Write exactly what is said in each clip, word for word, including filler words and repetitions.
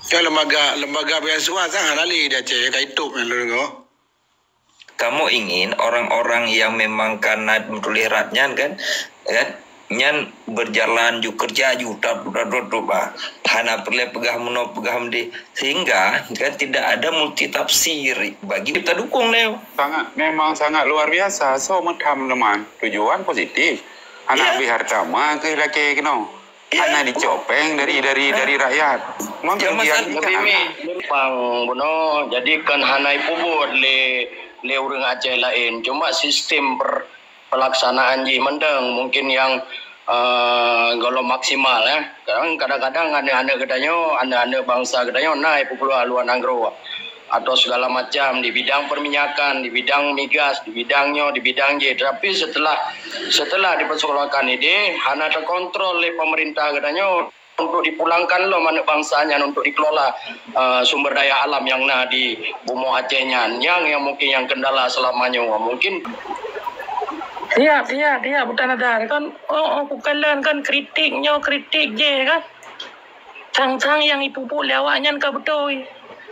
Ka lembaga, lembaga beasiswa sang hana lé di Aceh, ka itôp nyan lôn deungoe. Kamoe ingin orang-orang yang memang ka na meutuléh rat nyan kan, kan, nyan berjalan ju kerja ju tap, tap, tap, tap, bah. Hana peureulée peugah meunoe, peugah meudeh. Sehingga kan tidak ada multi tafsir bagi kita dukung lé. Sangat, memang sangat luar biasa. So meutham teuma tujuan positif. Anak Iya. Bih harta ma keu lakée keunoe. Iya. Hana dicopeng dari, dari, dari rakyat. Memang Zaman kerugian saat kita Tapi anak. Pang bunoe, jadi kan hana ipubuet lé, lé ureuëng Aceh laén. Cuma sistem per, pelaksanaan jih mantong mungkin yang, eh, golom maksimal, ya. Kadang, kadang-kadang aneuk-aneuk geutanyoe, aneuk-aneuk bangsa geutanyoe na ipeukeuluwa luwa nanggroe atau segala macam di bidang perminyakan, di bidang migas, di bidang nyoe, di bidang jih. Tapi setelah, setelah dipersekolahkan idéh, hana terkontrol oleh pemerintah geutanyoe untuk dipulangkan lom aneuk bangsa nyan untuk dikelola, eh, sumber daya alam yang na di bumoe Aceh nyan. Nyang, yang mungkin yang kendala selama nyoe. Mungkin Siap, siap, siap, Butan Azhar. Kan, oh, oh, kukalon kan kritik nyoe, kritik jih kan. Sang-sang nyang ipubuet lé awak nyan ka beutôi.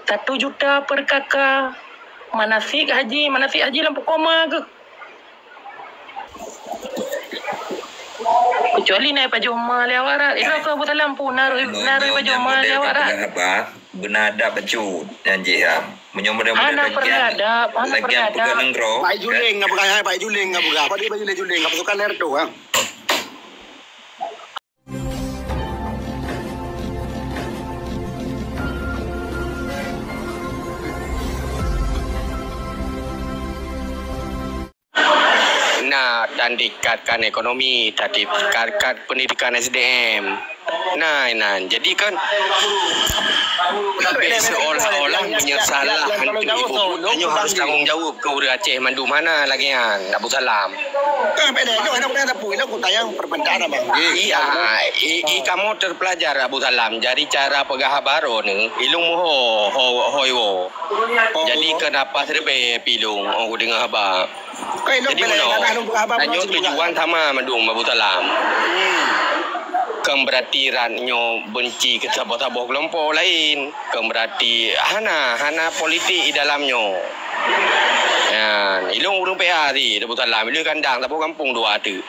Satu juta per K K. Manasik haji, manasik haji lam pukoma ke? Kecuali na ipajoh ma lé awak rat. Ira ke Abu Salam pun naruh, naruh ipajoh ma lé awak rat. Beuna adab bacut nyan jih, ha. Meunyoe model-model Hana pernah ada, hana pernah ada. Baik juling ngapa kaya, baik juling ngapa kaya. Apa dia baik juling juling ngapa suka ler tu, ha? Na, dan diikatkan ekonomi, dan diikatkan pendidikan S D M. Nah, nah, jadi kan seolah-olah meunyoe salah hantu ibu, nyoe harus tanggung jawab ke ureuëng Aceh mandum hana lagi nyan, Abu Salam. Kan beda, itu anak muda tapi itu aku tayang permintaan abang. Iya, i, i kamu terpelajar Abu Salam. Jadi cara peugah haba ni, ilung ho, ho, ho, ho. Jadi kenapa serbe pilung, oh, dengar haba. Jadi meunoe, tanyoe tujuan sama mandum Abu Salam. Kan berarti rat nyoe benci keu saboh-saboh kelompok lain. Kan berarti hana, hana politik di dalam nyoe. Nyan, ilung ureuëng P A di Abu Salam, ilung kandang saboh gampông dua teuk.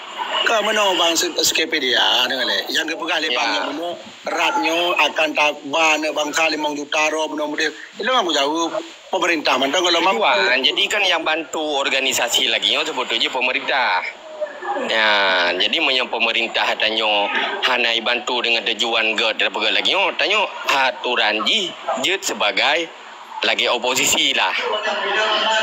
Ka meunoe bang Skepedia deungon lé. Nyang geupeugah lé bang nyoe meunoe rat nyoe akan taba aneuk bangsa limong juta droe meunoe mudeh. Ilung aku jaweueb. Pemerintah mantong kalau mampu. Tuan, jadi kan yang bantu organisasi lagi nyoe sebetulnya pemerintah. Ya, jadi meunyoe pemerintah tanyoe hana ibantu dengan tujuan gèt dan peugèt lagi nyoe, tanyoe aturan jih jeuet sebagai lagi oposisi lah.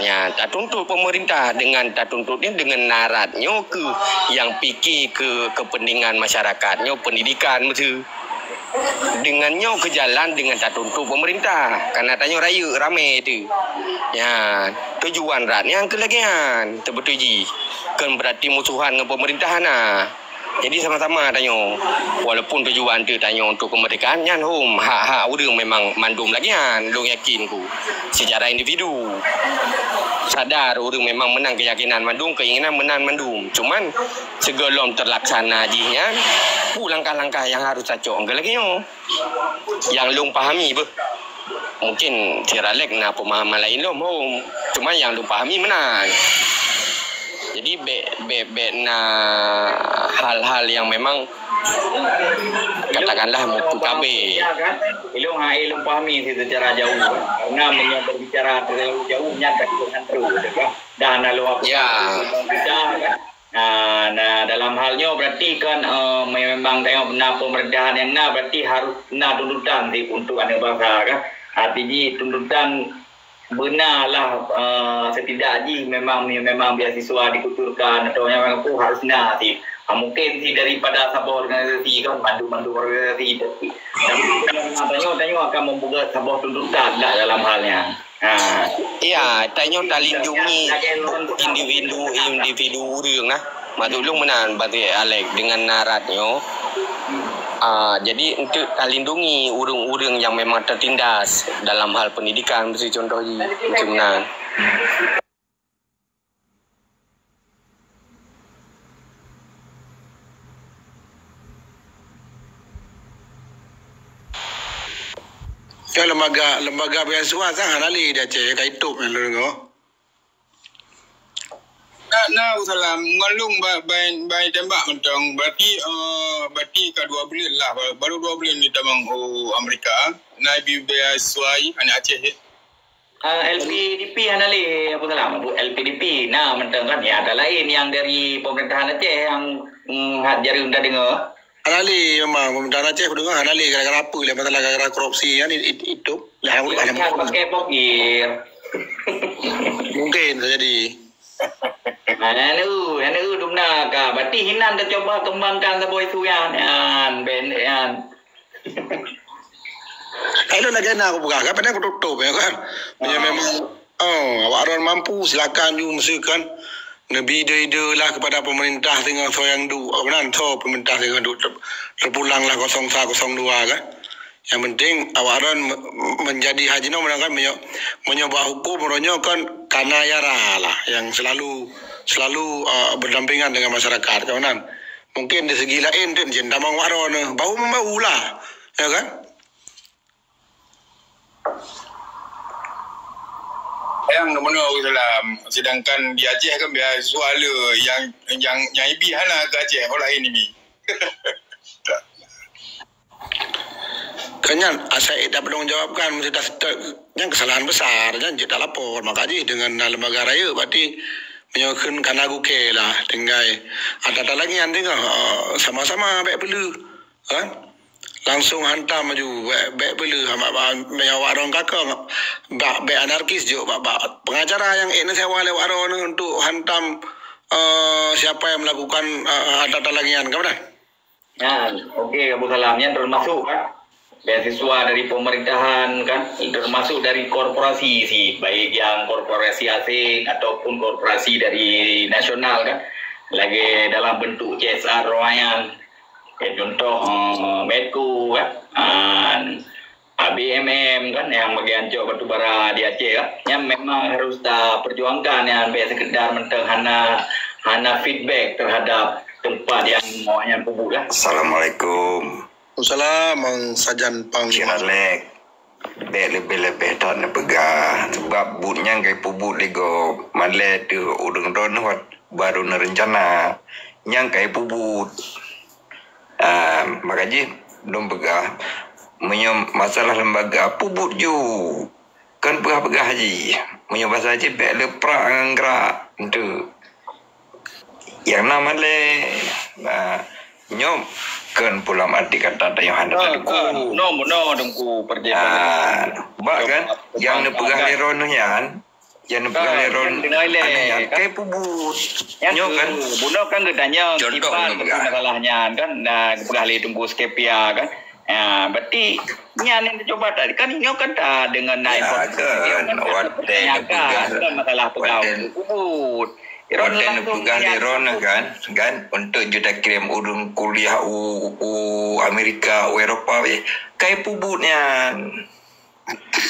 Ya, tatuntut pemerintah dengan tatuntut ni dengan narat nyoe keu yang pikir ke kepentingan masyarakat nyoe pendidikan mesti. Dengan nyoe keu jalan dengan tatuntut pemerintah. Karena tanyoe rayeuk ramé tu. Ya, tujuan rat nyan keu lagèe nyan, teubeutôi jih. Kon berarti musuhan ngon pemerintah hana. Jadi sama-sama tanyoe. Walaupun tujuan tu tanyoe untuk kemerdekaan, nyan hom hak-hak ureueng memang mandum lagèe nyan, lôn yakin ku. Secara individu. Sadar ureueng memang meunan keyakinan mandum, keinginan meunan mandum. Cuman sigohlom terlaksana jih nyan, peue langkah-langkah nyang harus tacok keu lagèe nyoe. Nyang lôn pahami beuh. Mungkin si Ralek na pemahaman lain lom hom. Cuma nyang lôn pahami meunan. Jadi bèk, bèk, bèk na hal-hal yang memang katakanlah meupeukabé. Ilôn hai lôn pahami sih secara jauh. Karena meunyoe berbicara terlalu jauh nyan ka jauh nyan terus. Dan lalu aku Ya. Nah, nah, dalam hal nyoe berarti kan, eh, memang tengok na pemerintahan yang na, berarti harus na tuntutan sih untuk aneuk bangsa kan. Arti jih tuntutan beuna lah, eh, setidak jih memang, memang beasiswa dikucurkan atau yang memang tu harus na sih. Ah, mungkin sih daripada saboh organisasi kan, bantu-bantu organisasi. Tapi, tapi tanyoe, tanyoe akan membuka saboh tuntutan lah dalam hal nyan. Ha. Iya, tanyoe talindungi individu-individu ureueng nah. Maksud lôn meunan, Batik Alex, dengan narat nyoe. Ah, jadi untuk talindungi ureueng-ureueng yang memang tertindas dalam hal pendidikan, meusti contoh jih, macam meunan. Nyoe lembaga, lembaga beasiswa sang hana lé di Aceh, ka itôp nyan lôn deungoe. Na, na, Abu Salam, ngon lôn ba-, bai, bai tembak mantong. Berarti, eh, berarti ka dua buleuen lah, ba-, baru dua buleuen ditamong u Amerika. Na bi beasiswa i aneuk Aceh. Ah, L P D P hana lé, Abu Salam. Abu, L P D P na mantong kan. Ya, ada laén nyang dari pemerintahan Aceh nyang, mm, hat jareueng tadeungoe. Hana lé memang, pemerintahan Aceh kudeungoe hana lé gara-gara apa lé, masalah gara-gara korupsi kan, it-, it-, itu. Lah, aku Iya, hana kan, mungkin. Pakai bokir. Mungkin terjadi. Nah, anu, anu, dum na ka. Berarti hinan teucuba kembangkan saboh isu nyan. Nyan, ben, nyan. Kalau lagèe na aku peugah, kan, padahal aku tutup, ya kan. Meunyoe Ah. memang, oh, awak droen mampu, silakan ju, misalkan, neubi ide-ide lah kepada pemerintah singoh soe nyang duek, apa nan, soe pemerintah singoh duek, ter-, terpulang lah kosong sa, kosong dua kan. Yang penting awak droen me-, menjadi haji nyoe, kan, meunyoe, meunyoe bak hukum, meunyoe kan kana yara lah, yang selalu, selalu, uh, berdampingan dengan masyarakat, kan, nan. Mungkin di segi laén tu, jeuet tamong awak droen, bau-membau lah, ya kan. Yang meunoe Islam, sedangkan di Aceh kan biasa suara yang, yang, yang ibi hana ke Aceh, orang lain ibi. Kan nyan, asai tapeutanggung jawabkan, mesti ta-, ta-, nyan kesalahan besar, nyan jeuet talapor, maka jih dengan na lembaga rayeuk, berarti meunyoe kheun kana gukée lah, tinggai ata-ata lagèe nyan tinggai, eh, sama-sama bèk peuleuh, kan? Langsung hantam laju, bèk, bèk peuleuh, bak, bak, bak awak droen kakong, bak, bèk anarkis jok, bak, bak pengacara nyang ék neusewa lé awak droen untuk hantam, eh, siapa yang melakukan, eh, ata-ata lagèe nyan, kan beuna? Nyan, okey, Abu Salam. Nyan termasuk, kan, beasiswa dari pemerintahan, kan, termasuk dari korporasi sih, baik yang korporasi asing ataupun korporasi dari nasional, kan, lagi dalam bentuk C S R lumayan. Keu contoh, eh, Medco, kan, ah, A B M M kan, nyang bagian cok batu bara di Aceh kan. Nyan memang harus taperjuangkan, nyan bèk sekedar mantong hana, hana feedback terhadap tempat nyang awaknyan peubuet lah. Assalamualaikum. Waalaikumsalam, Mang Sajan Pang. Cik Alek, bèk leubeh-leubeh that neupeugah. Sebab buet nyan ka ipeubuet lé gob. Malèe teuh ureueng droeneuh baru neurencana. Nyan ka ipeubuet. Ah, maka jih lôn peugah, meunyoe masalah lembaga, peubuet ju. Kon peugah-peugah jih. Meunyoe basa jih, bèk le prak ngon grak. Enteuk. Nyang na malèe, ah, nyoe kon pulang arti kata tanyoe hana tadukung. Kon, kon. Bunoe, bunoe, Teungku, percaya. Ah, bak kan, nyang neupeugah lé droeneuh nyan, Nyang neupeugah lé droen, nyan, aneuëk nyan, kan? Kai peubuet. Nyoe kan? Bunoe kan geutanyong, contoh kiban lôn peugah. Masalah nyan kan, na geupeugah lé Teungku Skepia kan. Ha, berarti nyan nyang teucuba tadi kan, nyoe kan ta deungon na informasi kan, watèe neupeugah, kan masalah peugah peubuet. Watèe neupeugah lé droen kan, kan, untuk ju takirém ureueng kuliah u, u Amerika, u Eropa, weh. Kai peubuet nyan.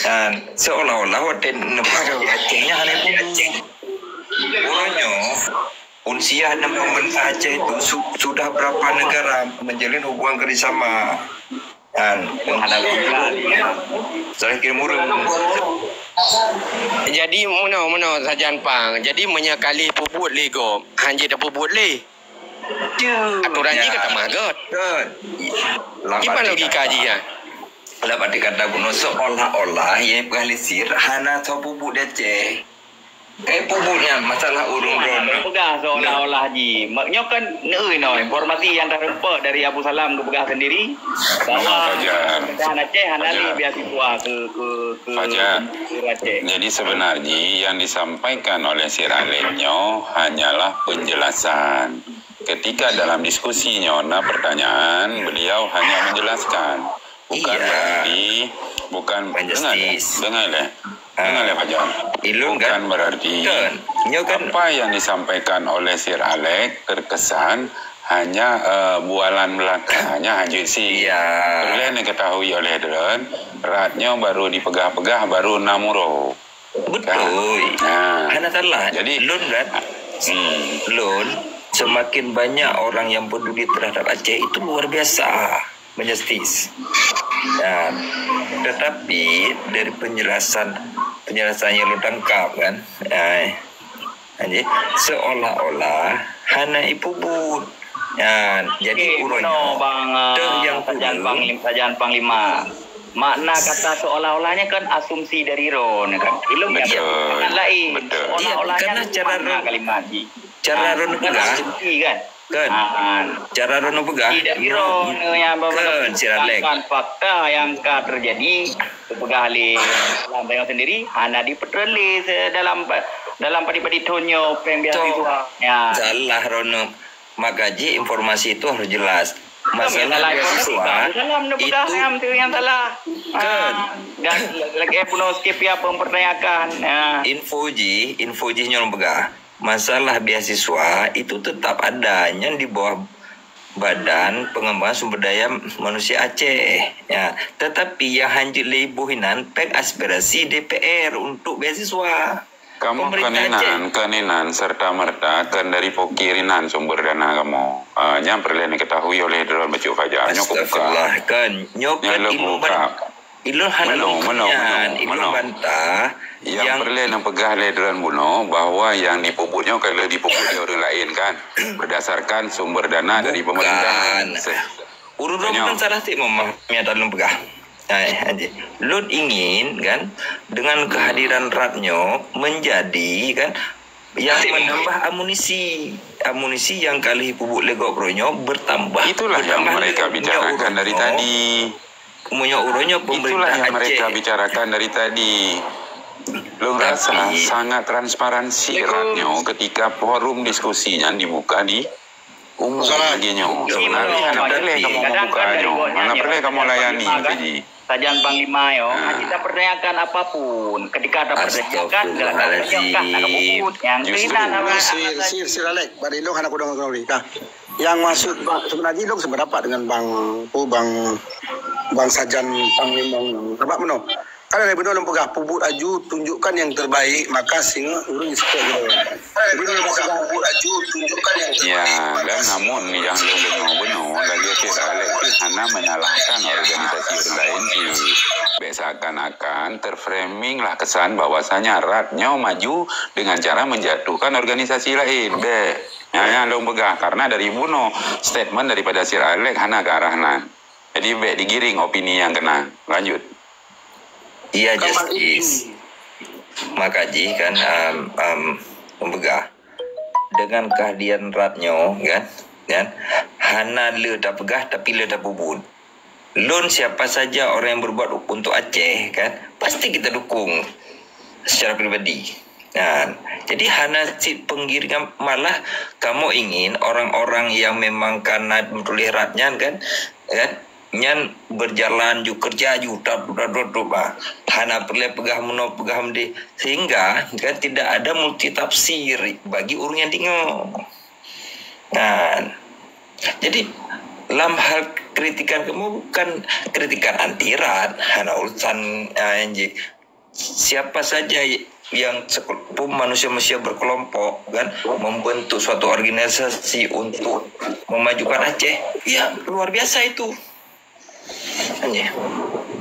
Dan seolah-olah watèe neupeubuet Aceh nyan hana peubuet. Uroe nyoe, unsiah dan pemerintah Aceh itu su-, sudah berapa negara menjalin hubungan kerjasama. Dan salah kira murung. Jadi, meunoe, meunoe sajan pang. Jadi, meunyoe kali peubuet lé gob, hanjeuet tapeubuet lé. Aturan jih ka tamah göt. Kiban logika jih nyan? Lam arti kata bunoe seolah-olah nyang peugah lé Sir hana soe peubuet di Aceh. Kai peubuet nyan masalah ureueng droen. Peugah seolah-olah jih. Nyoe kan neu-eu inoe informasi nyang tareumpok dari Abu Salam geupeugah sendiri bahwa pemerintahan Aceh hana lé beasiswa keu, keu, keu Aceh. Jadi sebenarnya yang disampaikan oleh Sir Alek nyoe hanyalah penjelasan. Ketika dalam diskusi nyoe na pertanyaan, beliau hanya menjelaskan. Bukan berarti, bukan, dengar lé, dengar lé. Dengar lé, Fajar. Bukan berarti apa yang disampaikan oleh Sir Alek terkesan hanya, eh, bualan belaka, hanya hanjeuet sit. Peureulèe neuketahui oleh droen, rot nyoe baru dipeugah-peugah, baru na murok. Beutôi. Hana salah. Jadi, lôn kan, lôn, semakin banyak orang yang peduli terhadap Aceh itu luar biasa. Menjustis. Ya. Tetapi dari penjelasan, penjelasan nyang lôn tangkap kan, ai, jadi seolah-olah hana ipeubuet. Ya, jadi Okey, uroe nyoe, bang, ah, teuh nyang sajan kudu. Panglim-, sajan panglima. Makna kata seolah-olahnya kan asumsi dari droeneuh kan. Ilôn kan lain. Betul. Seolah-olahnya karena cara makna kalimat jih. Cara droeneuh peugah. Asumsi kan. Kan. Ah. Cara droeneuh peugah. Tidak droeneuh nyang kan, Sir Alex. Sedangkan fakta yang ka terjadi, peugah lé Alam Bayang sendiri, hana dipeuteulé dalam, dalam padi-padi thon nyoe péng beasiswa. Ya. Salah droeneuh. Maka jih informasi itu harus jelas. Masalah beasiswa itu kan. Ah, dan lagi bunoe skip ya mempertanyakan. Ya. Info jih, info jih nyoe peugah. Masalah beasiswa itu tetap ada nyan di bawah Badan Pengembangan Sumber Daya Manusia Aceh. Ya, tetapi yang hanjeuet lé iboh inan péng aspirasi D P R untuk beasiswa. Kamoe kon inan, kon inan serta merta kon dari pokir inan sumber dana kamoe. Ah, nyan peureulée neuketahui oleh droen bacut faja. Nyoe kubuka. Astagfirullah, kan. Nyoe kan ilmu ban-, ilmu hana lôn keunyan, ilmu bantah. Nyang peureulée neupeugah lé droen bunoe bahwa nyang dipeubuet nyoe ka lheueh dipeubuet lé ureuëng laén kan, berdasarkan sumber dana dari pemerintahan. Bukan. Ureuëng droen salah cit memahami nyang lôn peugah. Hai, lôn ingin kan, dengan kehadiran rat nyoe menjadi kan, yang menambah amunisi. Amunisi yang ka lheueh ipeubuet lé gob droe nyoe bertambah. Itulah yang mereka bicarakan dari tadi. Meunyoe uroe nyoe pemerintah Aceh. Itulah yang mereka bicarakan dari tadi. Lôn rasa sangat transparansi rat nyoe ketika forum diskusi nyan dibuka di umum lagée nyoe. Sebenarnya hana peureulée kamoe membuka nyoe. Hana peureulée kamoe layani tadi. Sajan panglima nyoe, hana tapertanyakan apapun. Ketika tapertanyakan, Astagfirullahalazim. Nyang justru. Sir, sir, sir Alex, bak ilôn hana kudong kudong ni. Nah, yang maksud bang, sebenarnya ilôn sependapat dengan bang, oh, bang, bang Sajan panglima. Sebab meno? Kan ada benar lôn peugah, peubuet aju tunjukkan yang terbaik, maka singoh ureuëng jisukai. Ya, dan namun nyang lôn deungoe bunoe, lagée cit Alex pih hana menyalahkan organisasi ureuëng laén cit. Bék seakan-akan terframing lah kesan bahwasanya rat nyoe maju dengan cara menjatuhkan organisasi laén. Bék. Nyang, nyang lôn peugah, karena dari bunoe statement daripada Sir Alex hana ke arah nan. Jadi bék digiring opini nyang keunan. Lanjut. Iya, Justice. Maka jih kan, um, um, memegah. Dengan kehadiran rat nyoe, kan, kan, hana le tapeugah, tapi le tapeubuet. Lôn siapa saja orang yang berbuat untuk Aceh, kan, pasti kita dukung secara pribadi. Kan? Jadi hana cit penggiringan, malah kamoe ingin orang-orang yang memang kana meutuléh rat nyan, kan, kan, nyan berjalan ju kerja ju tap, tap, tap, tap, bah. Hana peureulée peugah meunoe, peugah meudeh, sehingga kan tidak ada multi tafsir bagi ureuëng yang deungoe. Kan. Jadi lam hal kritikan kamoe bukan kritikan anti rat, hana urusan, ah, yang ji-, siapa saja yang sekul-, pun manusia-manusia berkelompok kan membentuk suatu organisasi untuk memajukan Aceh, ya luar biasa itu. Kan ya.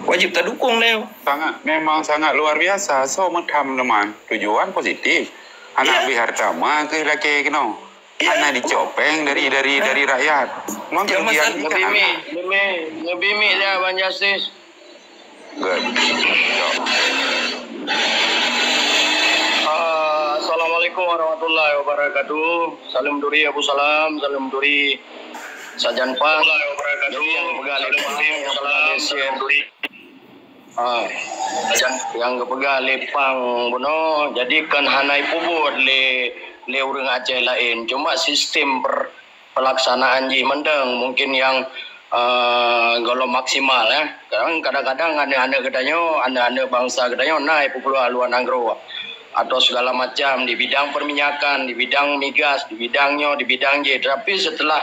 Wajib tadukung lé. Sangat, memang sangat luar biasa. So meutham teman, tujuan positif. Anak bih harta ma ke laki kena. Hana dicopeng dari, dari, dari rakyat. Memang kerugian kita. Lebih mi, lebih mi, lebih mi dia Bang Justice. Good. Ah, Assalamualaikum warahmatullahi wabarakatuh. Salam duri Abu Salam, salam duri Sajan Pang. Jadi yang peugah lé Pang, yang peugah lé Syekh. Ah, nyang geupeugah lé Pang bunoe, jadi kan hana ipeubuet lé, lé ureuëng Aceh laén. Cuma sistem per-, pelaksanaan jih mantong mungkin nyang, ah, golom maksimal, ya. Kadang-kadang aneuk-aneuk geutanyoe, aneuk-aneuk bansa geutanyoe na ipeukeuloe luwa nanggroe atau segala macam di bidang perminyakan, di bidang migas, di bidang nyoe, di bidang jih. Tapi setelah,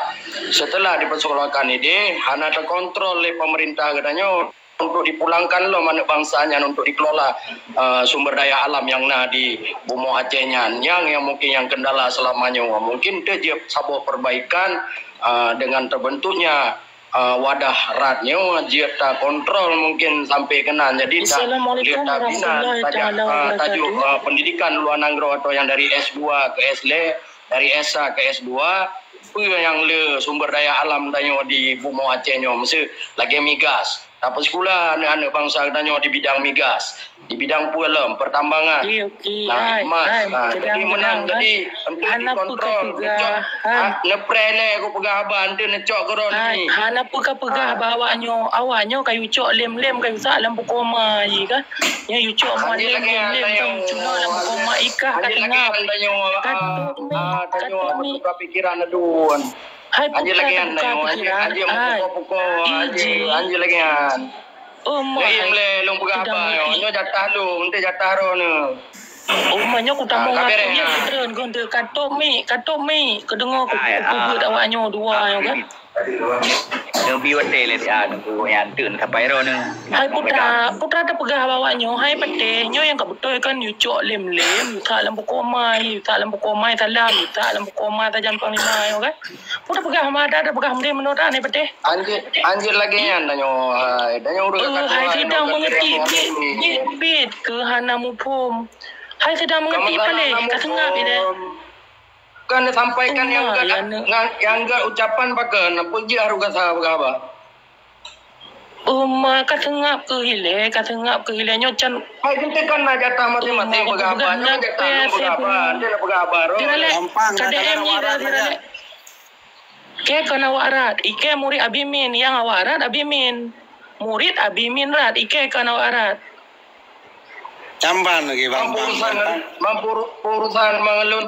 setelah dipeuseukolakan idéh, hana teukontrol lé pemerintah geutanyoe. Untuk dipulangkan lom aneuk bansa nyan untuk dikelola, eh, sumber daya alam nyang na di bumoe Aceh nyan. Nyang, nyang mungkin nyang kendala selama nyoe. Mungkin teujeuet saboh perbaikan, eh, dengan terbentuknya ah, wadah rat nyoe jeuet takontrol mungkin sampai keunan. Jadi ta-, Assalamualaikum leuet tabina warahmatullahi taja-, taala ah, tajuk, wabarakatuh. Ah, pendidikan luar nanggroe atau yang dari S dua ke S le, dari S sa ke S dua, peue nyang le sumber daya alam tanyoe di bumoe Aceh nyoe, miseu lagèe migas. Tapeusikula aneuk-aneuk bansa geutanyoe di bidang migas, di bidang peue lom, pertambangan. Okey, okey. Nah, hai, emas. Hai, nah, jadi keudang, meunan keudang, jadi hai. Untuk hana dikontrol, peugah, neucok, hai. Ah, neupreh lé ku peugah haba, ente neucok keudroe hai, ni. Hana peugah-peugah ah. Bak awak nyoe, awak nyoe ka yucok lem-lem, ka yusak lam buko ma jih kan. Nyoe yucok ma lem-lem, lem, kan yucok lam buko ma ikah ka teungap. Ka tutup mi, ah, ka tutup mi. Pikiran adun. Hai, anjir lagèe nyan, anjir, anjir meupukoe-pukoe, anjir, anjir lagèe nyan. Oh, ma, hai. Lé lôn peugah haba nyoe, nyoe jatah lôn, ente jatah droeneuh. Oh, ma, nyoe kutamong aku nyan, kutreun keu ente, ka tutup mi, ka tutup mi, keudeungoe ku, ah, ya, ku, ah, peubuet awak nyoe dua nyoe kan. Nyoe bi watèe lé, ah, nunggu nyan teun sampai droeneuh. Hai putra, putra tapeugah bak awak nyoe, hai patéh, nyoe nyang ka beutôi kan yucok lem-lem, yusak lam buko ma, yusak lam buko ma salam, yusak lam buko ma sajan panglima nyoe kan. Peue tapeugah ma, tapeugah meudeh meunoe ta, hai patéh. Anjir, anjir lagèe nyan tanyoe, hai. Tanyoe ureueng ka tuha, hai, sidang meungerti, bit, bit, bit keu hana muphom. Hai sidang meungerti paléh, ka seungap ideh. Kan disampaikan nyang gèt, nyang gèt ucapan pakon, peue jeuet harôh gasa peugah haba. Uma ka seungap keu ilèe, ka seungap keu ilèe nyoe can. Hai, ente kan na jatah maséng-maséng peugah haba, nyoe jatah lôn peugah haba, ente na peugah haba roh. Tiralek, ka D M ira, tiralek. Ikèe kon awak rat, ikèe murit Abi Min, nyang awak rat Abi Min. Murit Abi Min rat, ikèe kon awak rat. Jamban lagi, bang. Mampu urusan, mampu uru-, urusan mangelun.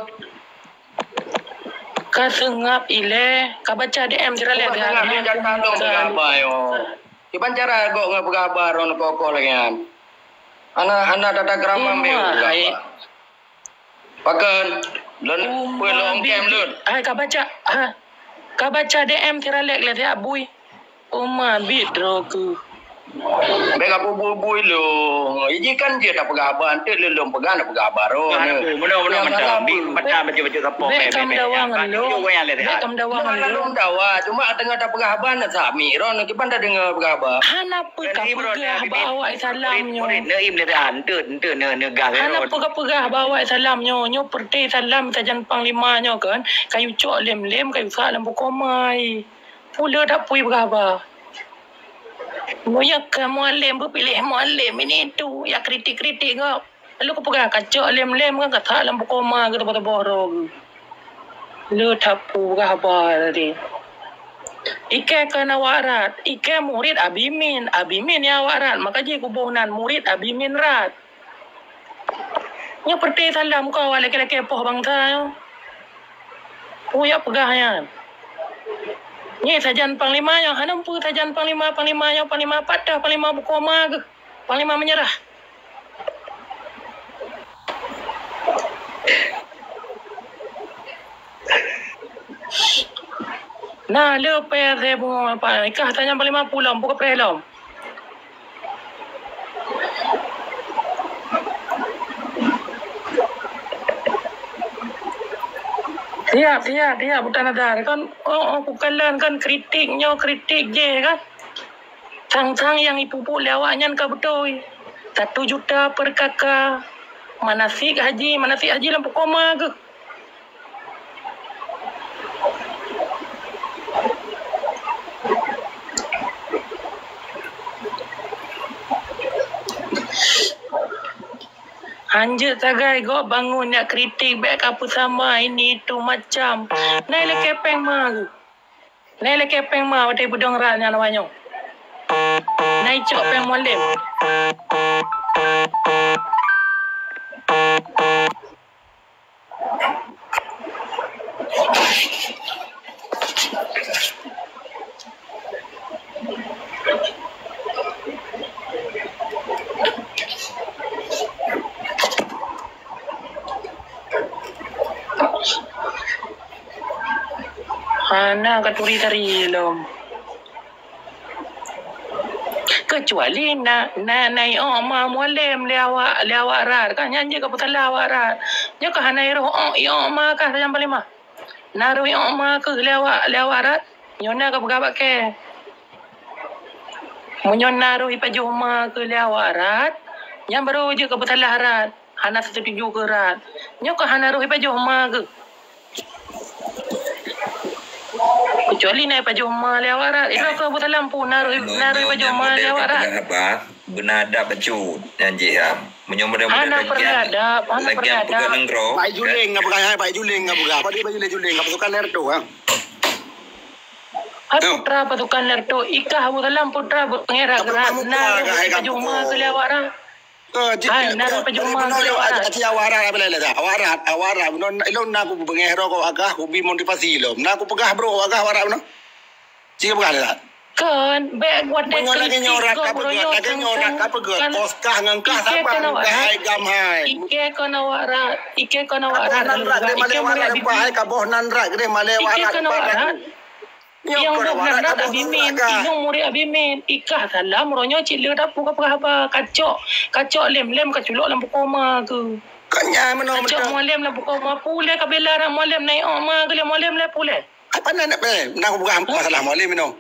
Ka seungap ilèe, ka baca D M tiralek. Ka seungap ilèe, jatah lôn peugah haba nyoe. Kiban cara gob ngon peugah haba droeneuh kokoh lagèe nyan. Hana, hana tata krama meupeugah haba. Pakon, lôn peue lôn kem lôn. Hai, ka baca, ha. Ka baca D M tiralek lé siat bui. Uma bit droe keuh. Bèk ka peubui-bui lôn. Iji kan jeuet tapeugah haba, enteuk lôn lôn peugah, na peugah haba roh. Meunoe, meunoe, mantap. Bèk, bèk kam dawa ngon lôn. Bèk kam dawa ngon lôn. Lôn dawa, cuma teungoh tapeugah haba na sami roh, kiban tadeungoe peugah haba. Hana peue ka peugah bak awak salam nyoe. Hana peue ka peugah bak awak salam nyoe. Nyoe peureute salam sajan panglima nyoe kan, ka yucok lem-lem, ka yusak lam buko ma. Peue le dak pui peugah haba. Meunyoe keu mualem, beupiléh mualem ini tu, ya kritik-kritik gob. Lalu kupeugah ka cok lem-lem kan, ka sak lam buko ma geuh teuboh-teuboh droe geuh. Le that peugah haba tadi. Ikèe kon awak rat, ikèe murit Abi Min, Abi Min nyang awak rat, maka jih kuboh nan murit Abi Min rat. Nyoe peureute salam keu awak lakèe-lakèe poh bansa nyoe. Peue jak peugah nyan. Nyoe sajan panglima nyoe, hana peue sajan panglima, panglima nyoe, panglima patah, panglima buko ma geuh, panglima meunyeurah. Na le pèe asèe bungoh, pa, ikah sajan panglima pulom, buka preh lom. Siap, siap, siap, Buta Nazar. Kan, oh, oh, kukalon kan kritik nyoe, kritik jih kan. Sang-sang nyang jipeubuet lé awak nyan ka beutôi. Satu juta per K K. Manasik haji, manasik haji lam buko ma geuh. Hanjeuet sagai gob bangon jak kritik bèk ka peusama ini itu macam. Nai lakèe pèng ma geuh. Nai lakèe pèng ma watèe beudong rat nyan awak nyoe. Nai cok pèng mualem. Hana ka turi tari lom. Keucuali na, na, na iok ma mualem lé awak, lé awak rat, kan nyan jeuet ka peusalah awak rat. Nyoe ka hana iroh ok iok ma kah sajan panglima. Na roh iok ma keuh lé awak, lé awak rat. Nyoe na ka peugah bak kèe. Meunyoe na roh ipajoh ma keu lé awak rat, nyan baru jeuet keu peusalah rat. Hana seutuju keu rat. Nyoe ka hana roh ipajoh ma keu. Kecuali na ipajoh ma lé awak rat. Itu keu peusalah pu na roh, na roh ipajoh ma lé awak rat. Beuna adab bacut nyan jih ha. Meunyoe mudah-mudahan hana peureulée adab, hana peureulée adab. Bai Juling ngapa hai, bai Juling ngapa gah. Apa dia bai Juling, Juling ngapa suka ler tu ha? Hai putra pasukan Lerto, ikah Abu Salam putra beungerak gerak na pajuma keu lé awak ran. Hai, na pajuma keu lé awak ran. Aci awak ran, apa lé dah? Awak ran, awak ran. Ilong na ku beungeh rokok agah, ku bi motivasi lom. Na ku peugah bro agah awak ran. Cik peugah dah. Kan, bek watèe kritik kok bro yo lagèe nyoe rak ka peugah, lagèe nyoe rak ka peugah. Kos kah ngan kah sama, hai gam hai. Ike kon awak rat, ike kon awak rat. Nan rak deh malé awak rat, hai ka boh nan rak deh malé awak rat. Ike kon awak rat. Nyang boh nan rat Abi Min, inong murit Abi Min. Ikah salam, ronyo cit le dapu ka peugah haba, kacok, kacok lem-lem ka culok lam buko ma ke. Kanya meno. Kacok mualem lam buko ma, pulé ka bela rak mualem nai ok ma ke lé mualem lé pulé. Apa nak nak pé? Nak peugah masalah mualem ino.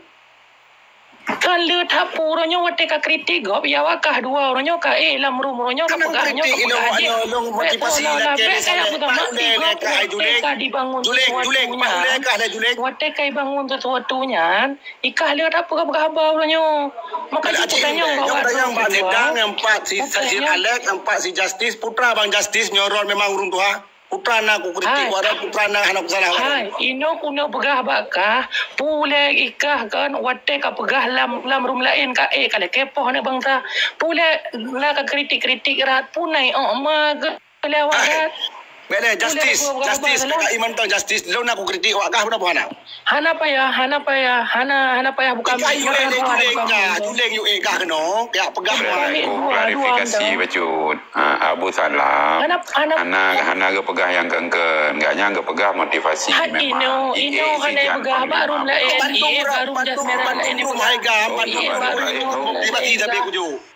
Kan le that pu uroe nyoe watèe ka kritik gob, ya wakah dua uroe nyoe ka, eh, lam rum uroe nyoe ka peugah nyoe ka peugah jih. Bèk seolah-olah bèk kaya peugah mak tiga watèe ka dibangun sesuatu nyan. Watèe ka dibangun sesuatu nyan, ikah le that peugah-peugah haba uroe nyoe. Maka cit peutanyong bak awak dua. Yang empat si Sajid Alex, empat si Justice, putra bang Justice nyoe ron memang ureueng tuha. Putra na ku kritik, walau putra na hana ku salah. Hai, ino ku neuk peugah bak kah, pulé ikah kan, watèe ka peugah lam, lam rum laén ka, eh, ka lé kepoh aneuk bansa. Pulé na ka kritik-kritik rat, punai ok ma ke lé awak rat. Bèk lé, Justice, Justice, ka iman tong Justice, lôn na ku kritik awak kah, puna buhana. Hana payah, hana payah, hana, hana payah buka mic. Juleng, juleng ka, juleng yue ka keunoe, pihak peugah. Klarifikasi bacut. Ha, Abu Salam. Hana, hana geupeugah nyang keun-keun. Gobnyan geupeugah motivasi memang. Ino, ino hana peugah bak rum laén. Ié bak rum jas merah laén peugah. Ié bak rum jas merah laén peugah.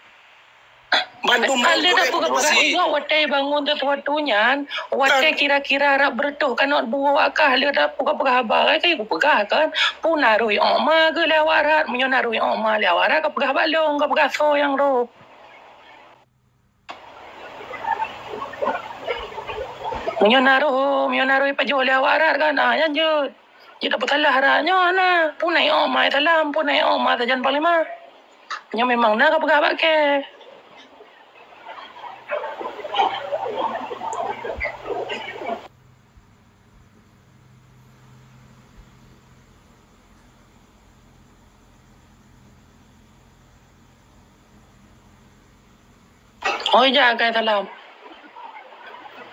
Bandum. Alé dah peugah-peugah juga watèe bangun sesuatu nyan, watèe kira-kira rak beureutoh kanot buah wakah lé dah peugah-peugah haba, kan ku peugah kan, pun na roh ok ma ke lé awak rat, meunyoe na roh ok ma lé awak rat, ka peugah bak lôn, ka peugah soe nyang roh. Meunyoe na roh, meunyoe na roh pajoh lé awak rat kan, ah, nyan jeuet. Jeuet tapeusalah rat nyoe hana. Pun na ok ma salam, pun na ok ma sajan panglima. Nyoe memang na ka peugah bak kèe. Oh, ija akai salam.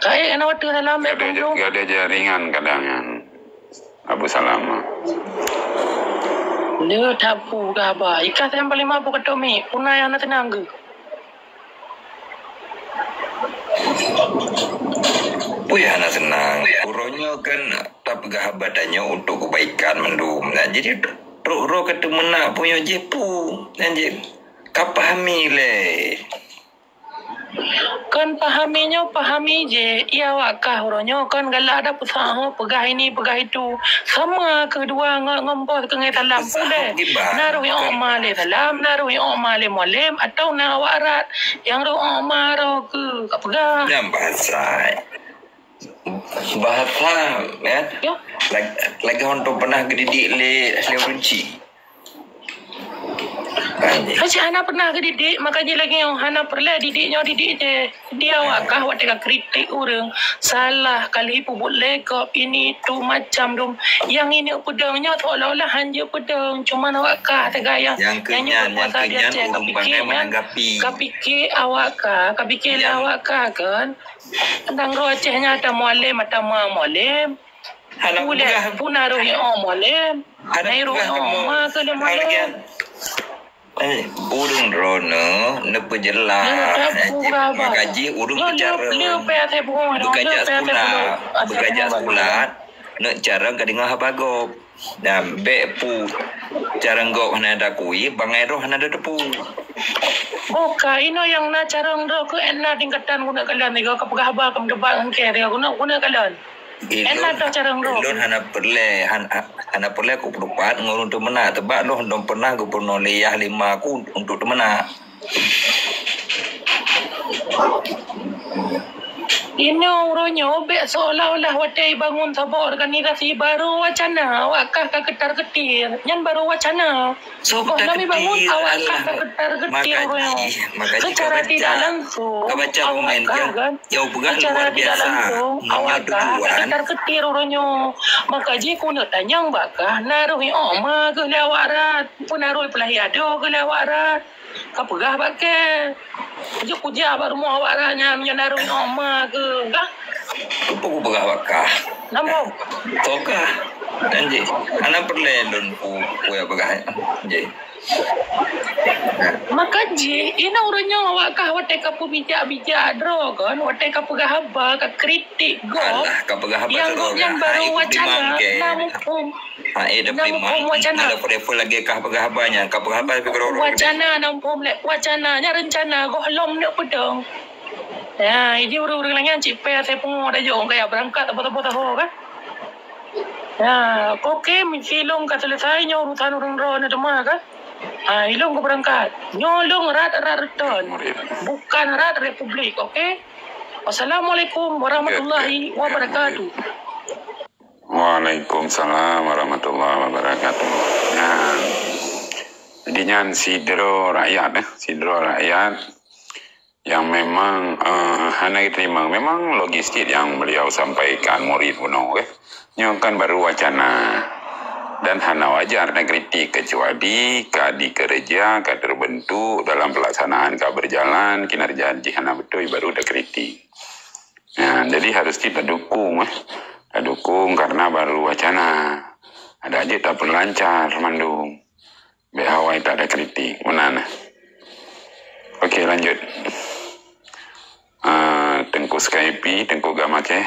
Kaék keunoe watèe salam, bèk punjung. Gadeh jaringan kadang nyan. Abu Salam. Dia tak pu ke haba. Ikah sampé lima puluh ketomik. Puna yang nak tenang ke? Peue hana seunang. Uroe nyoe kan tapeugah haba tanyoe untuk keubaikan mandum. Nah, jadi trok uroe ka teumeunak puyoe jih pu. Nyan jih ka pahami lé. Kon pahami nyoe, pahami jih. Iya awak kah uroe nyoe kon galak ada peusah ho peugah ini, peugah itu. Sama keudua ngon, ngon bos keu ngai salam puléh. Na roh nyang ok ma lé salam, na roh nyang ok ma lé molem, atau na awak rat nyang roh ok ma roh keu ka peugah. Nyan bahasa, ya. Bahasa, ya. Lagi, lagi hon tu pernah gedidik lé, lé ureueng chik. Hana pernah gedidik, makanya lagi hana pernah didik nyoe didik je. Dia awak kah watèe ka kritik ureueng, salah kali peubuet lé gob ini tu macam dum. Yang ini peudong nyoe seolah-olah hanjeuet peudong, cuman awak kah teuga yang, yang nyoe kuasa dia cek ka pikir nyan, ka pikir awak kah, ka pikir lé awak kah kan. Tentang roh Aceh nyan ada mualem, ada ma mualem. Hana peugah. Pun na roh nyang ok molem. Hana peugah kamoe. Ma ke lé molem. Eh, ureueng droeneuh neupeujeulaih. Maka jih ureueng peucara beukajak sikula, beukajak sikula, neuk cara ka deungoe haba gob. Dan bèk pu cara gob hana takui, bangai roh hana tateupeue. Buka, inoe nyang na cara droe keu na tingkatan guna kalon, tiga ka peugah haba ka meudebat ngon kèe, tiga guna, guna kalon. Ilôn, ilôn hana peureulée, han-, ha-, hana peureulée kupeurupat ngon ureuëng teumeunak, teubak lôn dong pernah geupurunoe lé yah lima ku untuk teumeunak. Inoe uroe nyoe bék seolah-olah watée bangun saboh organisasi baru wacana, awak kah ka keutar-keutir. Nyan baru wacana. Soe keutar-keutir? Goh lom bangun, awak kah ka keutar-keutir uroe nyoe. Secara tidak langsung, awak kah kan? Secara tidak langsung, awak kah ka keutar-keutir uroe nyoe. Maka jih keuneuk tanyong bak kah, na rôh iôh ma keuh lé awak rat, peue na rôh peulahé adoe keuh lé awak rat. Ka peugah bak kée. Jeuet kujak bak rumoh awak rat nyan, meunyoe na rôh iôh ma keuh kah. Peue kupeugah bak kah? Nambah. Toh kah? Janji. Hana peureulée lôn pu-, peugah. Janji. Maka jih, inoe uroe nyoe awak kah watée ka peubijak-bijak droe kon, watée ka peugah haba, ka kritik gob. Alah, ka peugah haba nyang gobnyan baru wacana, na muphom. Hai, dah na muphom wacana. Dah level lagée kah peugah haba nyan, ka peugah haba tapi keurok-rok. Wacana na muphom lé, wacana nyan rencana gohlom neuk peudong. Ya, iji ureuëng-ureuëng laén nyan cit payah saya pungo dah jok, kaya berangkat apa-apa tahu kan. Ya, oke, misi lôn ka selesai nyoe urusan ureuëng droe na teuma kan. Ha, ilôn ka berangkat. Nyoe lôn rat-rat reutôn. Bukan rat republik, oke? Wassalamualaikum warahmatullahi wabarakatuh. Waalaikumsalam warahmatullahi wabarakatuh. Nah, dinyan sidroe rakyat, eh, sidroe rakyat yang memang, eh, hana diterima. Memang logistik yang beliau sampaikan murid bunoe, eh, nyoe kan baru wacana dan hana wajar dikritik kecuali ka dikeureuja, ka terbentuk dalam pelaksanaan ka berjalan, kinerja jih hana beutôi baru dikritik. Nah, jadi harus kita dukung, eh. Kita dukung karena baru wacana. Ada aja tak perlancar mandum. Bék awai tak ada kritik. Meunan. Oke, lanjut. Ah, Tengku Skype, Tengku Gam Aceh.